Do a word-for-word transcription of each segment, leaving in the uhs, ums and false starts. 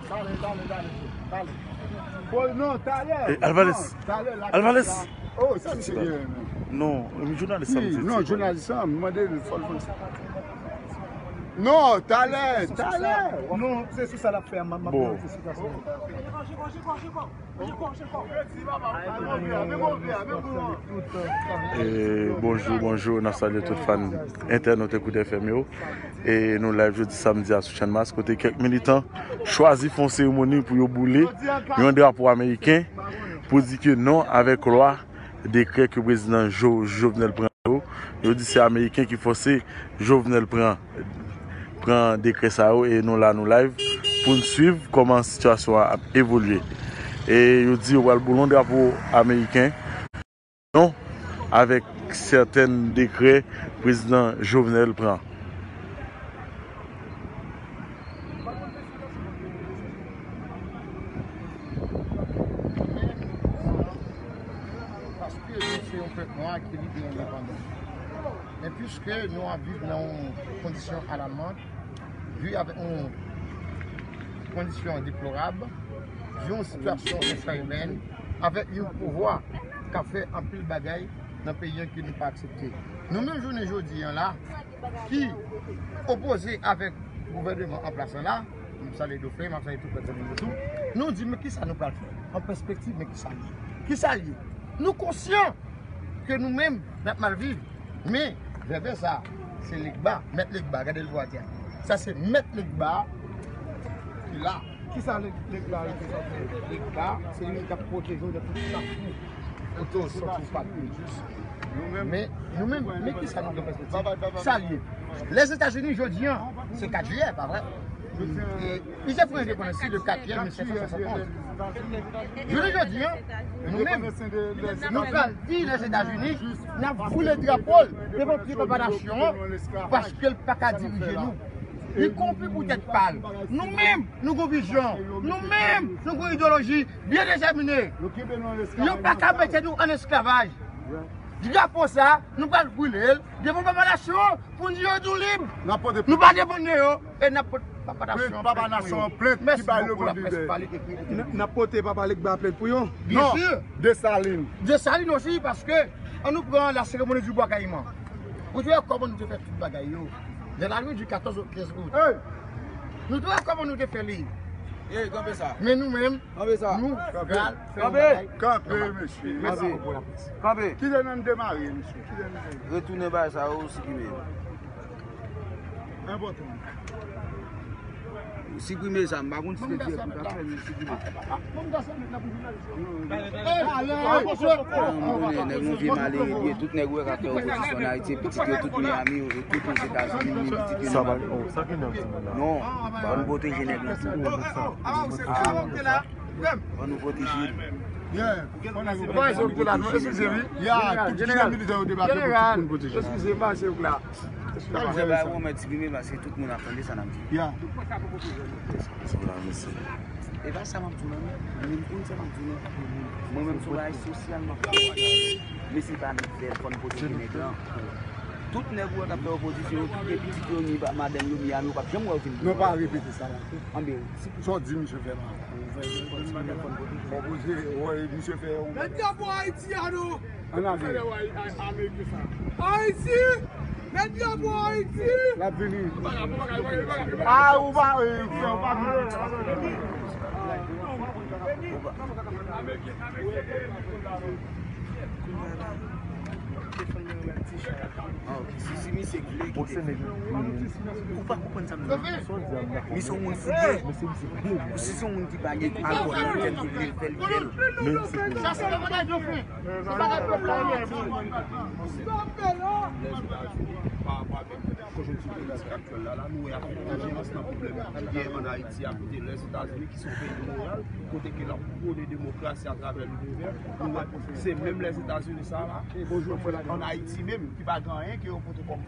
Talè, talè, talè, talè. Bon, non, talè. Eh, Alvarez. Non, talè, la Alvarez. Oh, sa se byen. Non, jounalis sa m di. Non, jounalis sa, m mande l fò l fè sa. Non, talè, talè. Non, se sou sa l ap fè a, m ap Bon. E, bonjou, bonjou, n ap salye tout fan entènot Ekout F M yo. E nou live jodi samdi a sou Channmas, kote kèk militan chwazi fè yon seremoni pou yo boule yon drapo ameriken pou di ke non avèk lwa, dekrè ke prezidan Jo-, Jovenel pran yo. Yo di se ameriken ki fòse Jovenel pran, pran dekrè sa yo e nou la, nou live pou n swiv kòman sitiyasyon an ap evolye. E yo di yo pral boule yon drapo ameriken, non, avèk sèten dekrè prezidan Jovenel pran. Paske nou se yon pèp nwa ki lite endepandan. Men piske nou ap viv nan yon kondisyon alamant, viv avèk yon kondisyon deplorab, viv yon sitiyasyon ensanimèn, avèk yon pouvwa k ap fè anpil bagay nan peyi an ke nou pa aksepte. Nou menm jounen jodi an la, ki opoze avèk gouvèneman an plas lan la, m salye Dofen, m ap salye tout pèp Sendomeng tou, nou di, men kisa nou pral fè? An pèspektiv, men kisa l ye? Kisa l ye? Nou konsyan ke nou menm, n ap mal viv. Men, vèvè sa, se Legba, mèt Legba, gade l pou w di a. Sa se mèt Legba ki la. Kisa Leg-, Legba reprezante? Legba, se li menm k ap pwoteje w de tout kafou. Kote w sòti, w pa t vin jis. Men, nou menm, men kisa nou gen pèspektiv? Sa l ye? Lèzetazini, jodi an, se kat jiyè, pa vre? E, li te pran endepandans li le kat jiyè mil sèt san swasantonz. Jounen jodi an, nou menm, nou pral di Lèzetazini, n ap boule drapo l devan pye papa nasyon an, paske l pa ka dirije nou. Li konpi pou tèt pa l. Nou menm, nou gon vizyon. Nou menm, nou gon ideyoloji byen detèmine. Yo pa ka mete nou an esklavaj. Drapo sa, nou pral boule l devan papa nasyon an pou n di yo nou lib. Nou pa depann de yo e n ap pot papa nasyon an plent pou yo. Mèsi bokou, laprès pale, ekri. N ap pote papa Legba plent pou yo? Byen si. Desalin. Desalin osi, paske, ann nou pran la cérémonie du Bois Caïman. Ou te wè kòman nou te fè tout bagay yo? Dans la nuit du quatorze au quinze août. Nou te wè kòman nou te fè li? Men nou menm, nou pral fè yon bagay. Kanpe, mesye. Mèsi bokou, laprès. Kanpe. Kilè n ap demare, mesye? Kilè n ap demare? Retounen bagay sa yo, siprime. Enpòtan. Siprime sa, m pa konn si se Dye ki ta fè, men siprime. Bon, m konnen nèg yon vye malere li ye, tout nèg ou wè k ap fè opozisyon ann Ayiti, pitit yo tout Miami, yo tout Ozetazini, pitit yo nan... Non, fò n pwoteje nèg lan tou. Fò nou pwoteje l. Eskize m, pa se ou la. Mwen bay ou mèt siprime paske tout moun ap tande sa n ap di. E pa sa m ap di w la non. Mwen menm, ou konn sa m ap di w non. Mwen menm, se yon bagay sosyal m ap fè. Men se pa nouvèl, fò n pwoteje nèg lan. Tout nèg ou wè k ap fè opozisyon, yo kite pitit yo, ni madanm yo Miami, ou p ap janm wè yo vin. Non, pa repete sa la. Anben, sa w di misye fè mal. Bon, koze, wè, misye fè yon... Mèt drapo Ayiti a non. Ann ale. Ayiti! Mèt drapo Ayiti! L ap vini. A, ou pa, ou pa vini. Ah, ok. Si, si misye vle kite. Ou pa konprann sa m di. Misye yon moun foutbòl. Si se yon moun ki pa gen alkòl nan tèt li, vle l fè l, fè l. Sa se le bagay de fen. Se bagay pèp la ye. Stop it, non. Konjonkti politik aktyèl la, la, nou wè avèk enjeran nan pwoblèm ki gen ann Ayiti a kote Lèzetazini, ki se yon peyi moral, kote ke l ap pwone demokrasi atravè linivè. Nou wè, se menm Lèzetazini sa la, ann Ayiti menm, ki pa gen anyen ke yo pote kòm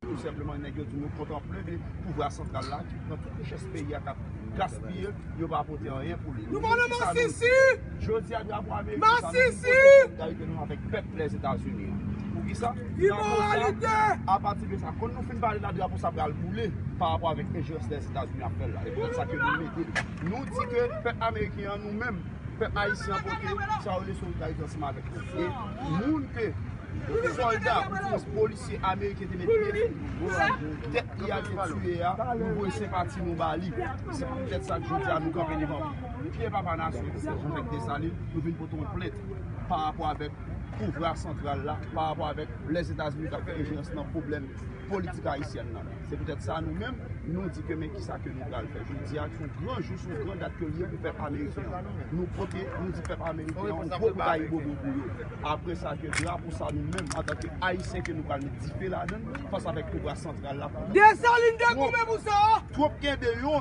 tou senpleman, nèg yo di nou kontanple de pouvwa santral la ki pran tout richès peyi a, k ap gaspiye l, yo pa pote anyen pou li. Nou pa nan masisi! Jodi a, drapo ameriken sa, nou pote solidarite nou avèk pèp Lèzetazini an. Poukisa? Imoralite! Apati de sa, kon nou fin pale la, drapo sa pral boule. pa rapò avèk enjerans Lèzetazini ap fè l la. E poutèt sa ke nou mete, nou di ke pèp ameriken an, nou menm, pèp ayisyen an pote sa yo rele solidarite ansanm avèk nou. E moun ke sòlda oubyen polisye ameriken te mete tèt li a te tiye a, nou voye senpati nou ba li. Se poutèt sa ke jodi a nou kanpe devan pye papa nasyon, Jean Jacques Dessalines, nou vin pote yon plent pa rapò avèk pouvwa santral la, pa rapò avèk Lèzetazini k ap fè enjerans nan pwoblèm politik ayisyèn nan. Se poutèt sa, nou menm, nou di ke men kisa ke nou pral fè. Jodi a, se yon gran jou, se yon gran dat ke l ye pou pèp ameriken an. Nou pote, nou di pèp ameriken an, yon gwo kout ayibobo pou yo. Apre sa, ke drapo sa, nou menm, antanke ayisyen, ke nou pral met dife ladan l, fas avèk pouvwa santral la. Desalin te goumen pou sa! Twòp kenbe yon,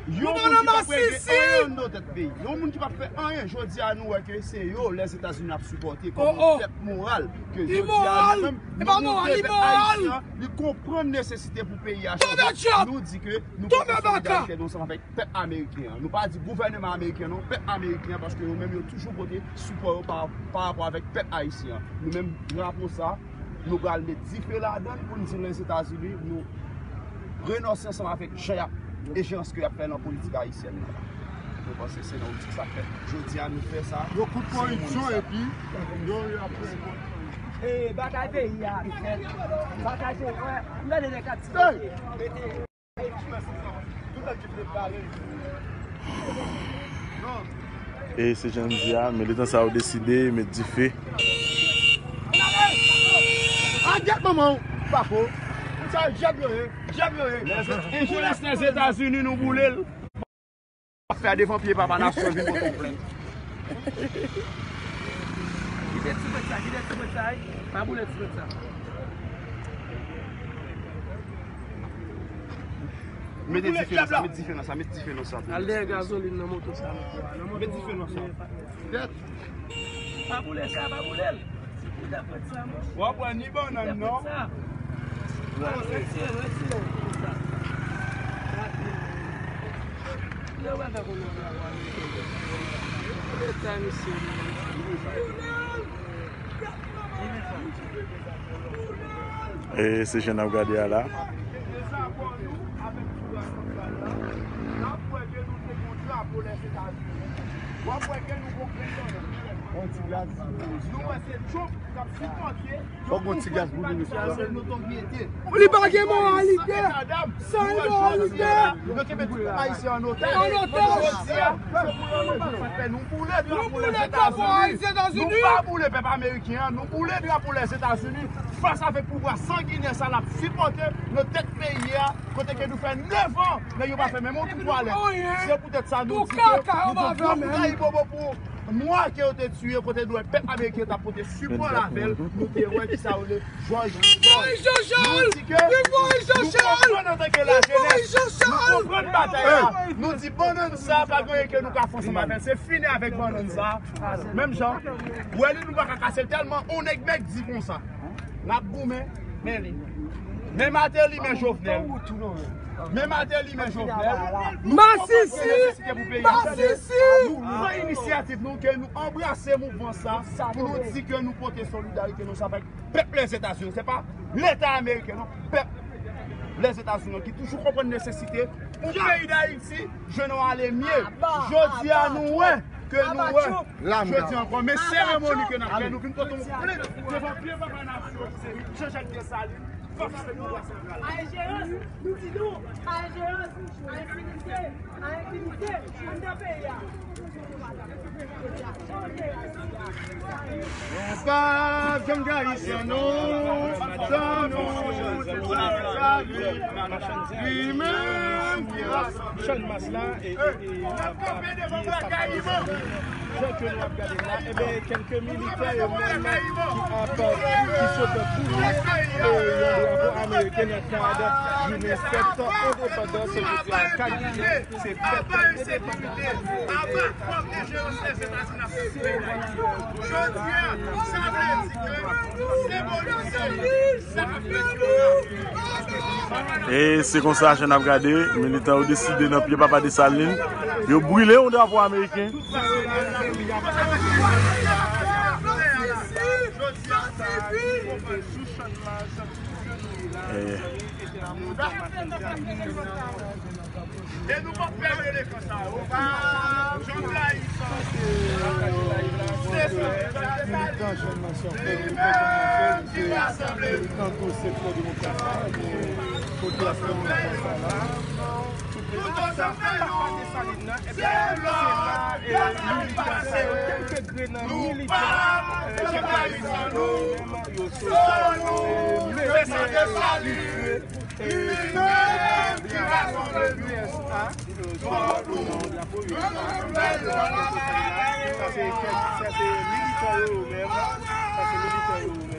yon moun ki p ap regle anyen anndan tèt peyi. Yon moun ki p ap fè anyen. Jodi a, nou wè ke se yo, Lèzetazini ap sipòte kòm yon tèt moral. Ke jodi a, nou menm, nou montre pèp ayisyen an, li konprann nesesite pou peyi a chanje. Nou di ke nou pote solidarite nou ansanm avèk pèp ameriken an. Nou pa di gouvèneman ameriken non, pèp ameriken an, paske yo menm yo toujou pote sipò yo pa, pa rapò avèk pèp ayisyen an. Nou menm, drapo sa, nou pral met dife ladan l pou n di Lèzetazini, nou renonse ansanm avèk jan y ap, enjerans ke y ap fè nan politik ayisyèn nan. Nou panse se nan optik sa k fèt. Jodi a, nou fè sa. Yo kout koripsyon epi yo, yo ap fè. E, batay peyi a, batay peyi a. M gade nèg ap timote. E se jan m di a, militan sa yo deside met dife. A gyèt manman w, Bafo. Sa dyab yo ye, dyab yo ye. Enjerans Lèzetazini, nou boule l. Ap fè devan pye papa nasyon vin pote yon plent. Kite ti bwèt sa, kite ti bwèt sa, wi. Pa boule ti bwèt sa. Mete dife nan sa, mete dife nan sa, mete dife nan sa. Al dèyè gazolin nan moto sa, nou pran. Mete dife nan sa. Tèt. Pa boule sa, pa boule l. W ap wè ni bannann non. Yo pa fè konnen w Leta misye. E se jan n ap gade a la. Dezakò nou avèk pouvwa santral la, n ap wè ke nou te gon drapo Lèzetazini. W ap wè ke nou gon prezidan. Nou wè se Trump k ap sipòte yon konpòtman ki pa gen notoryete. Li pa gen moralite. San moralite. Yo kenbe tout pèp ayisyen an otèj. An otèj. Jodi a, se pou yo nou pa fè, nou boule drapo Lèzetazini. Nou pa boule pèp ameriken an, nou boule drapo Lèzetazini fas avèk pouvwa sanginè sa l ap sipòte nan tèt peyi a, kote ke nou fè nèf an, nèg yo pa fè menm yon tou twalèt. Se poutèt sa nou di ke nou di gwo kout ayibobo pou nwa ke yo te tiye, kote nou wè pèp ameriken t ap pote sipò l avè l, nou te wè kisa yo rele Jòj Floyd. Nou di ke nou konprann antanke lajenès, nou konprann batay la, nou di bannann sa pa gen anyen ke nou ka fè ansanm avè l, se fini avèk bannann sa. Menm jan, w wè li nou pa ka kase l tèlman on nèg mèg di konsa. N ap goumen, men li. Men Martelly, men Jovenel. Men Martelly, men Jovenel. Masisi! Masisi! Nou pran inisyativ nou ke nou anbrase mouvman sa pou nou di ke nou pote solidarite nou sa avèk pèp Lèzetazini. Se pa Leta ameriken non, pèp Lèzetazini ki toujou konprann nesesite pou peyi Dayiti jwenn yon ale mye. Jodi a nou wè ke nou wè jodi ankò, men seremoni ke n ap fè, nou vin pote yon plent devan pye papa nasyon, Jean Jacques Dessalines, fas avèk pouvwa santral. Enjerans, nou di nou, enjerans, enjerans. Ayiti, ayiti, anndan peyi a. Nou pa janm trayi san nou, san nou, se sa li menm ki rasanble. Channmas la, e, e, e, jan ke nou ap gade la, e ben, kèlke militè yo menm ki ap, ki sot boule, e, yon drapo ameriken nan kad jounen fèt endepandans, jodi a, Kayisyen, se fèt endepandan. Jodi a, sa vle di ke senbolize sa k ap fèt la. E se konsa, jan n ap gade, militan yo deside nan pye papa Desalin, yo brile yon drapo ameriken. Eh. E nou p ap pèmèt delenkan sa yo. Jan Blayi san. Se sa. Militan Jèn Mansyè, militan Jèn Mansyè, militan tou sektè demokrasi, kote ap fè mouvman sa la. Tout sa pa Desalin nan, ebyen, se la, e, militan sa yo, kèlke grenn militan, e, Jan Blayi san yo menm, yo soti, e, mete, e, U S A, drapo U S A. Sa se kèk, sa se militan yo, yo menm. Sa se militan yo, yo menm.